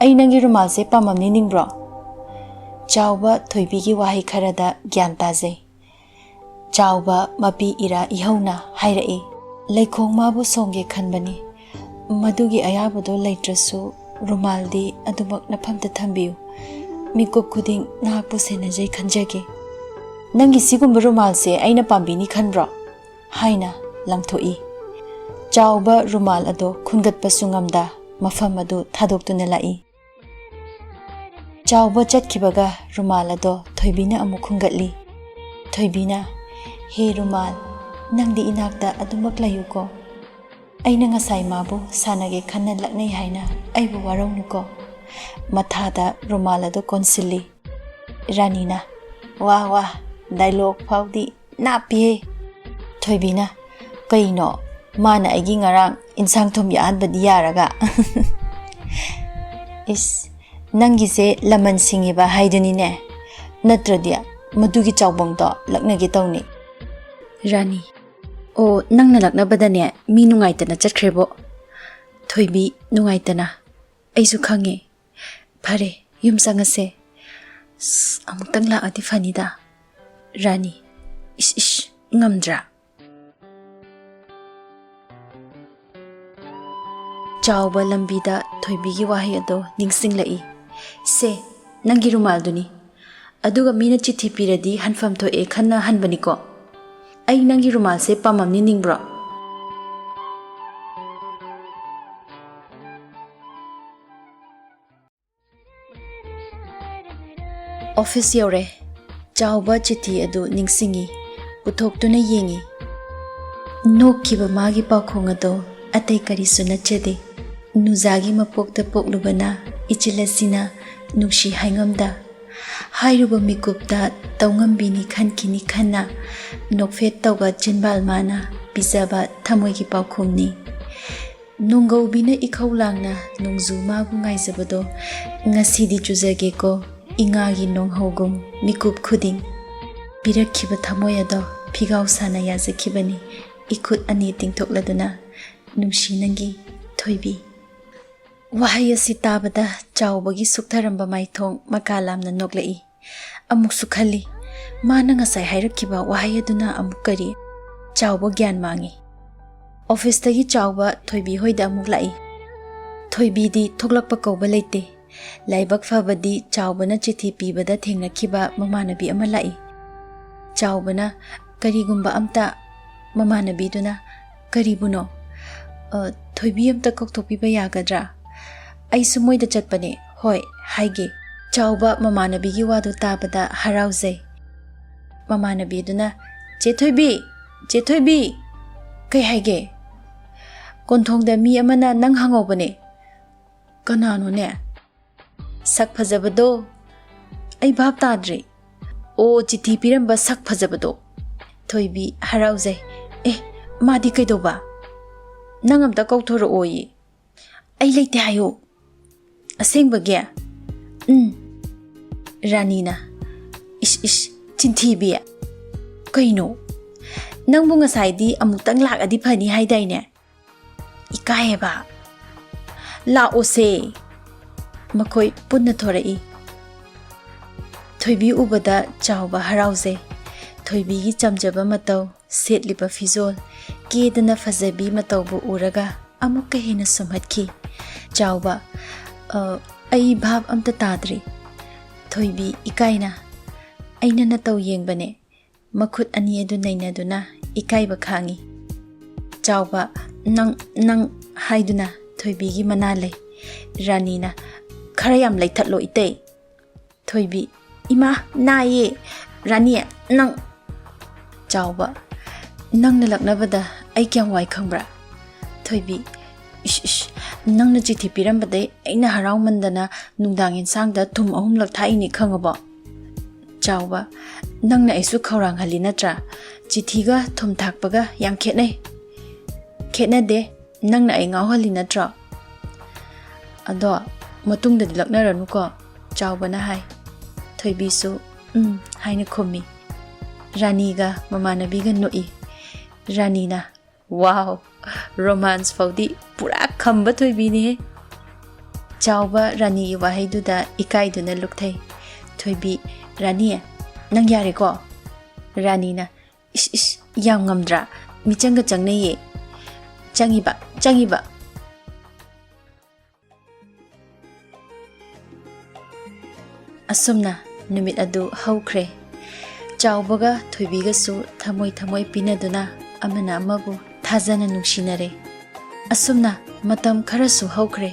"ꯑꯩ ꯅꯪꯒꯤ ꯔꯨꯃꯥꯜꯁꯦ ꯄꯥꯝꯃꯝꯅꯤ ꯅꯤꯡꯕ꯭ꯔꯣ?" ꯆꯥꯎꯕ ꯊꯣꯏꯕꯤꯒꯤ ꯋꯥꯍꯩ ꯈꯔꯗ ꯒ꯭ꯌꯥꯟ ꯇꯥꯖꯩ꯫ ꯆꯥꯎꯕ ꯃꯄꯤ ꯏꯔꯥ ꯏꯍꯧꯅ ꯍꯥꯏꯔꯛꯏ, "ꯂꯩꯈꯣꯡ ꯃꯥꯕꯨ ꯁꯣꯡꯒꯦ ꯈꯟꯕꯅꯤ꯫ ꯃꯗꯨꯒꯤ ꯑꯌꯥꯕꯗꯣ ꯂꯩꯇ꯭ꯔꯁꯨ ꯔꯨꯃꯥꯜꯗꯤ ꯑꯗꯨꯃꯛ ꯅꯐꯝꯗ ꯊꯝꯕꯤꯌꯨ꯫ ꯃꯤꯀꯨꯞ ꯈꯨꯗꯤꯡ ꯅꯍꯥꯛꯄꯨ ꯁꯦꯟꯅꯖꯩ ꯈꯟꯖꯒꯦ꯫" "ꯅꯪꯒꯤ ꯁꯤꯒꯨꯝꯕ ꯔꯨꯃꯥꯜꯁꯦ ꯑꯩꯅ ꯄꯥꯝꯕꯤꯅꯤ ꯈꯟꯕ꯭ꯔꯣ?" ꯍꯥꯏꯅ ꯂꯪꯊꯣꯛꯏ꯫ ꯆꯥꯎꯕ ꯔꯨꯃꯥꯜ ꯑꯗꯣ ꯈꯨꯟꯒꯠꯄꯁꯨ ꯉꯝꯗ ꯃꯐꯝ ꯑꯗꯨ ꯊꯥꯗꯣꯛꯇꯨꯅ ꯂꯥꯛꯏ꯫ ꯆꯥꯎꯕ ꯆꯠꯈꯤꯕꯒ ꯔꯨꯃꯥꯜ ꯑꯗꯣ ꯊꯣꯏꯕꯤꯅ ꯑꯃꯨꯛ ꯈꯨꯟꯒꯠꯂꯤ꯫ ꯊꯣꯏꯕꯤꯅ, "ꯍꯦ ꯔꯨꯃꯥꯜ, ꯅꯪꯗꯤ ꯏꯅꯥꯛꯇ ꯑꯗꯨꯃꯛ ꯂꯩꯌꯨꯀꯣ꯫ ꯑꯩꯅ ꯉꯁꯥꯏ ꯃꯥꯕꯨ ꯁꯥꯟꯅꯒꯦ ꯈꯟꯅ ꯂꯛꯅꯩ ꯍꯥꯏꯅ ꯑꯩꯕꯨ ꯋꯥꯔꯧꯅꯨꯀꯣ꯫" ꯃꯊꯥꯗ ꯔꯨꯃꯥꯜ ꯑꯗꯨ ꯀꯣꯟꯁꯤꯜꯂꯤ꯫ ꯔꯥꯅꯤꯅ, "ꯋꯥ ꯋꯥ, ꯗꯥꯏꯂꯣꯛ ꯐꯥꯎꯗꯤ ꯅꯥꯞꯄꯤꯍꯦ꯫" ꯊꯣꯏꯕꯤꯅ, "ꯀꯩꯅꯣ, ꯃꯥꯅ ꯑꯩꯒꯤ ꯉꯔꯥꯡ ꯏꯟꯁꯥꯡ ꯊꯨꯝ ꯌꯥꯍꯟꯕꯗꯤ ꯌꯥꯔꯒ?" "ꯏꯁ, ꯅꯪꯒꯤꯁꯦ ꯂꯃꯟ ꯁꯤꯡꯉꯤꯕ ꯍꯥꯏꯗꯨꯅꯤꯅꯦ꯫ ꯅꯠꯇ꯭ꯔꯗꯤ ꯃꯗꯨꯒꯤ ꯆꯥꯎꯕꯪꯗꯣ ꯂꯛꯅꯒꯦ ꯇꯧꯅꯤ꯫" ꯔꯥꯅꯤ, "ꯑꯣ, ꯅꯪꯅ ꯂꯛꯅꯕꯗꯅꯦ ꯃꯤ ꯅꯨꯡꯉꯥꯏꯇꯅ ꯆꯠꯈ꯭ꯔꯦꯕꯣ꯫" ꯊꯣꯏꯕꯤ, ꯅꯨꯡꯉꯥꯏꯇꯅ, "ꯑꯩꯁꯨ ꯈꯪꯉꯦ꯫ ꯐꯔꯦ, ꯌꯨꯝ ꯆꯪꯉꯁꯦ꯫ ꯑꯁ, ꯑꯃꯨꯛꯇꯪ ꯂꯥꯛꯑꯗꯤ ꯐꯅꯤꯗ꯫" ꯔꯥꯅꯤ, "ꯏꯁ, ꯏꯁ, ꯉꯝꯗ꯭ꯔꯥ?" ꯆꯥꯎꯕ ꯂꯝꯕꯤꯗ ꯊꯣꯏꯕꯤꯒꯤ ꯋꯥꯍꯩ ꯑꯗꯣ ꯅꯤꯡꯁꯤꯡꯂꯛꯏ꯫ "ꯁꯦ, ꯅꯪꯒꯤ ꯔꯨꯃꯥꯜꯗꯨꯅꯤ꯫ ꯑꯗꯨꯒ ꯃꯤꯅ ꯆꯤꯊꯤ ꯄꯤꯔꯗꯤ ꯍꯟꯐꯝ ꯊꯣꯛꯑꯦ ꯈꯟꯅ ꯍꯟꯕꯅꯤꯀꯣ꯫ ꯑꯩ ꯅꯪꯒꯤ ꯔꯨꯃꯥꯜꯁꯦ ꯄꯥꯝꯃꯝꯅꯤ ꯅꯤꯡꯕ꯭ꯔꯣ?" ꯑꯣꯐꯤꯁ ꯌꯧꯔꯦ꯫ ꯆꯥꯎꯕ ꯆꯤꯊꯤ ꯑꯗꯨ ꯅꯤꯡꯁꯤꯡꯏ꯫ ꯄꯨꯊꯣꯛꯇꯨꯅ ꯌꯦꯡꯏ꯫ ꯅꯣꯛꯈꯤꯕ ꯃꯥꯒꯤ ꯄꯥꯎꯈꯣꯡ ꯑꯗꯣ ꯑꯇꯩ ꯀꯔꯤꯁꯨ ꯅꯠꯆꯗꯦ꯫ ꯅꯨꯖꯥꯒꯤ ꯃꯄꯣꯛꯇ ꯄꯣꯛꯂꯨꯕꯅ ꯏꯆꯤꯜ ꯑꯁꯤꯅ ꯅꯨꯡꯁꯤ ꯍꯥꯏꯉꯝꯗ ꯍꯥꯏꯔꯨꯕ ꯃꯤꯀꯨꯞꯇ ꯇꯧꯉꯝꯕꯤꯅꯤ ꯈꯟꯈꯤꯅꯤ ꯈꯟꯅ ꯅꯣꯛꯐꯦꯠ ꯇꯧꯕ ꯆꯤꯟꯕꯥꯜ ꯃꯥꯅ ꯄꯤꯖꯕ ꯊꯃꯣꯏꯒꯤ ꯄꯥꯎꯈꯨꯝꯅꯤ꯫ ꯅꯣꯡꯒꯧꯕꯤꯅ ꯏꯈꯧ ꯂꯥꯡꯅ ꯅꯣꯡꯖꯨ ꯃꯥꯕꯨ ꯉꯥꯏꯖꯕꯗꯣ ꯉꯁꯤꯗꯤ ꯆꯨꯖꯒꯦꯀꯣ ꯏꯉꯥꯒꯤ ꯅꯣꯡꯍꯧꯒꯨꯝ ꯃꯤꯀꯨꯞ ꯈꯨꯗꯤꯡ꯫ ꯄꯤꯔꯛꯈꯤꯕ ꯊꯃꯣꯏ ꯑꯗꯣ ꯐꯤꯒꯥꯎ ꯁꯥꯅ ꯌꯥꯖꯈꯤꯕꯅꯤ ꯏꯈꯨꯠ ꯑꯅꯤ ꯇꯤꯡꯊꯣꯛꯂꯗꯨꯅ꯫ ꯅꯨꯡꯁꯤ ꯅꯪꯒꯤ ꯊꯣꯏꯕꯤ꯫ ꯋꯥꯍꯩ ꯑꯁꯤ ꯇꯥꯕꯗ ꯆꯥꯎꯕꯒꯤ ꯁꯨꯛꯊꯔꯝꯕ ꯃꯥꯏꯊꯣꯡ ꯃꯀꯥ ꯂꯥꯝꯅ ꯅꯣꯛꯂꯛꯏ꯫ ꯑꯃꯨꯛꯁꯨ ꯈꯜꯂꯤ, ꯃꯥꯅ ꯉꯁꯥꯏ ꯍꯥꯏꯔꯛꯈꯤꯕ ꯋꯥꯍꯩ ꯑꯗꯨꯅ ꯑꯃꯨꯛ ꯀꯔꯤ? ꯆꯥꯎꯕ ꯒ꯭ꯌꯥꯟ ꯃꯥꯡꯉꯤ꯫ ꯑꯣꯐꯤꯁꯇꯒꯤ ꯆꯥꯎꯕ ꯊꯣꯏꯕꯤ ꯍꯣꯏꯗ ꯑꯃꯨꯛ ꯂꯥꯛꯏ꯫ ꯊꯣꯏꯕꯤꯗꯤ ꯊꯣꯛꯂꯛꯄ ꯀꯧꯕ ꯂꯩꯇꯦ꯫ ꯂꯥꯏꯕꯛ ꯐꯕꯗꯤ ꯆꯥꯎꯕꯅ ꯆꯤꯊꯤ ꯄꯤꯕꯗ ꯊꯦꯡꯅꯈꯤꯕ ꯃꯃꯥꯟꯅꯕꯤ ꯑꯃ ꯂꯥꯛꯏ꯫ ꯆꯥꯎꯕꯅ ꯀꯔꯤꯒꯨꯝꯕ ꯑꯝꯇ ꯃꯃꯥꯟꯅꯕꯤꯗꯨꯅ, "ꯀꯔꯤꯕꯨꯅꯣ? ꯑ, ꯊꯣꯏꯕꯤ ꯑꯝꯇ ꯀꯧꯊꯣꯛꯄꯤꯕ ꯌꯥꯒꯗ꯭ꯔꯥ? ꯑꯩꯁꯨ ꯃꯣꯏꯗ ꯆꯠꯄꯅꯦ꯫ ꯍꯣꯏ, ꯍꯥꯏꯒꯦ꯫" ꯆꯥꯎꯕ ꯃꯃꯥꯟꯅꯕꯤꯒꯤ ꯋꯥꯗꯨ ꯇꯥꯕꯗ ꯍꯔꯥꯎꯖꯩ꯫ ꯃꯃꯥꯟꯅꯕꯤꯗꯨꯅ, "ꯆꯦ ꯊꯣꯏꯕꯤ, ꯆꯦ ꯊꯣꯏꯕꯤ!" "ꯀꯩ ꯍꯥꯏꯒꯦ?" "ꯀꯣꯟꯊꯣꯡꯗ ꯃꯤ ꯑꯃꯅ ꯅꯪ ꯍꯪꯍꯧꯕꯅꯦ꯫" "ꯀꯅꯥꯅꯣꯅꯦ?" "ꯁꯛ ꯐꯖꯕꯗꯣ꯫" "ꯑꯩ ꯚꯥꯞ ꯇꯥꯗ꯭ꯔꯦ꯫" "ꯑꯣ, ꯆꯤꯊꯤ ꯄꯤꯔꯝꯕ ꯁꯛ ꯐꯖꯕꯗꯣ꯫" ꯊꯣꯏꯕꯤ ꯍꯔꯥꯎꯖꯩ꯫ "ꯑꯦ, ꯃꯥꯗꯤ ꯀꯩꯗꯧꯕ?" "ꯅꯪ ꯑꯝꯇ ꯀꯧꯊꯣꯔꯛꯑꯣꯌꯦ꯫" "ꯑꯩ ꯂꯩꯇꯦ ꯍꯥꯏꯌꯨ꯫" "ꯑꯁꯦꯡꯕꯒꯤ?" "ꯎꯝ꯫" ꯔꯥꯅꯤꯅ, "ꯏꯁ, ꯏꯁ, ꯆꯤꯟꯊꯤꯕꯤ꯫ ꯀꯩꯅꯣ? ꯅꯪꯕꯨ ꯉꯁꯥꯏꯗꯤ ꯑꯃꯨꯛꯇꯪ ꯂꯥꯛꯑꯗꯤ ꯐꯅꯤ ꯍꯥꯏꯗꯥꯏꯅꯦ?" "ꯏꯀꯥꯏꯌꯦꯕ꯫" "ꯂꯥꯛꯑꯣꯁꯦ꯫" ꯃꯈꯣꯏ ꯄꯨꯟꯅ ꯊꯣꯔꯛꯏ꯫ ꯊꯣꯏꯕꯤ ꯎꯕꯗ ꯆꯥꯎꯕ ꯍꯔꯥꯎꯖꯩ꯫ ꯊꯣꯏꯕꯤꯒꯤ ꯆꯝꯖꯕ ꯃꯇꯧ, ꯁꯦꯠꯂꯤꯕ ꯐꯤꯖꯣꯜ, ꯀꯦꯗꯅ ꯐꯖꯕꯤ ꯃꯇꯧꯕꯨ ꯎꯔꯒ ꯑꯃꯨꯛꯀ ꯍꯦꯟꯅ ꯁꯨꯝꯍꯠꯈꯤ꯫ ꯆꯥꯎꯕ, "ꯑ, ꯑꯩ ꯚꯥꯞ ꯑꯝꯇ ꯇꯥꯗ꯭ꯔꯤ꯫" ꯊꯣꯏꯕꯤ ꯏꯀꯥꯏꯅ, "ꯑꯩꯅ ꯅꯇꯧ ꯌꯦꯡꯕꯅꯦ꯫" ꯃꯈꯨꯠ ꯑꯅꯤ ꯑꯗꯨ ꯅꯩꯅꯗꯨꯅ ꯏꯀꯥꯏꯕ ꯈꯥꯡꯉꯤ꯫ ꯆꯥꯎꯕ, "ꯅꯪ, ꯅꯪ" ꯍꯥꯏꯗꯨꯅ ꯊꯣꯏꯕꯤꯒꯤ ꯃꯅꯥ ꯂꯩ꯫ ꯔꯥꯅꯤꯅ, "ꯈꯔ ꯌꯥꯝ ꯂꯩꯊꯠꯂꯣ ꯏꯇꯩ꯫" ꯊꯣꯏꯕꯤ, "ꯏꯃꯥ, ꯅꯥꯏꯌꯦ꯫ ꯔꯥꯅꯤ, ꯅꯪ"꯫ ꯆꯥꯎꯕ: "ꯅꯪꯅ ꯂꯛꯅꯕꯗ ꯑꯩ ꯀꯌꯥꯝ ꯋꯥꯏ ꯈꯪꯕ꯭ꯔꯥ?" ꯊꯣꯏꯕꯤ: "ꯏꯁ, ꯏꯁ, ꯅꯪꯅ ꯆꯤꯊꯤ ꯄꯤꯔꯝꯕꯗꯩ ꯑꯩꯅ ꯍꯔꯥꯎꯃꯟꯗꯅ ꯅꯨꯡꯗꯥꯡ ꯌꯦꯟꯁꯥꯡꯗ ꯊꯨꯝ ꯑꯍꯨꯝꯂꯛ ꯊꯥꯛꯏꯅꯤ, ꯈꯪꯉꯕꯣ?" ꯆꯥꯎꯕ: "ꯅꯪꯅ ꯑꯩꯁꯨ ꯈꯧꯔꯥꯡꯍꯜꯂꯤ ꯅꯠꯇ꯭ꯔꯥ? ꯆꯤꯊꯤꯒ ꯊꯨꯝ ꯊꯥꯛꯄꯒ ꯌꯥꯝ ꯈꯦꯠꯅꯩ"꯫ "ꯈꯦꯠꯅꯗꯦ, ꯅꯪꯅ ꯑꯩ ꯉꯥꯎꯍꯜꯂꯤ ꯅꯠꯇ꯭ꯔꯣ? ꯑꯗꯣ ꯃꯇꯨꯡꯗꯗꯤ ꯂꯛꯅꯔꯅꯨꯀꯣ"꯫ ꯆꯥꯎꯕꯅ ꯍꯥꯏ꯫ ꯊꯣꯏꯕꯤꯁꯨ "ꯎꯝ" ꯍꯥꯏꯅ ꯈꯨꯝꯃꯤ꯫ ꯔꯥꯅꯤꯒ ꯃꯃꯥꯟꯅꯕꯤꯒ ꯅꯣꯛꯏ꯫ ꯔꯥꯅꯤꯅ: "ꯋꯥꯎ, ꯔꯣꯃꯥꯟꯁ ꯐꯥꯎꯗꯤ ꯄꯨꯔꯥ ꯈꯝꯕ ꯊꯣꯏꯕꯤꯅꯤꯍꯦ"꯫ ꯆꯥꯎꯕ ꯔꯥꯅꯤꯒꯤ ꯋꯥꯍꯩꯗꯨꯗ ꯏꯀꯥꯏꯗꯨꯅ ꯂꯨꯞꯊꯩ꯫ ꯊꯣꯏꯕꯤ: "ꯔꯥꯅꯤ, ꯅꯪ ꯌꯥꯔꯦꯀꯣ?" ꯔꯥꯅꯤꯅ: "ꯏꯁ, ꯏꯁ, ꯌꯥꯝ ꯉꯝꯗ꯭ꯔꯥ? ꯃꯤꯆꯪꯒ ꯆꯪꯅꯩꯌꯦ"꯫ ꯆꯪꯉꯤꯕ, ꯆꯪꯉꯤꯕ꯫ ꯑꯁꯨꯝꯅ ꯅꯨꯃꯤꯠ ꯑꯗꯨ ꯍꯧꯈ꯭ꯔꯦ꯫ ꯆꯥꯎꯕꯒ ꯊꯣꯏꯕꯤꯒꯁꯨ ꯊꯃꯣꯏ ꯊꯃꯣꯏ ꯄꯤꯅꯗꯨꯅ ꯑꯃꯅ ꯑꯃꯕꯨ ꯊꯥꯖꯅ ꯅꯨꯡꯁꯤꯅꯔꯦ꯫ ꯑꯁꯨꯝꯅ ꯃꯇꯝ ꯈꯔꯁꯨ ꯍꯧꯈ꯭ꯔꯦ꯫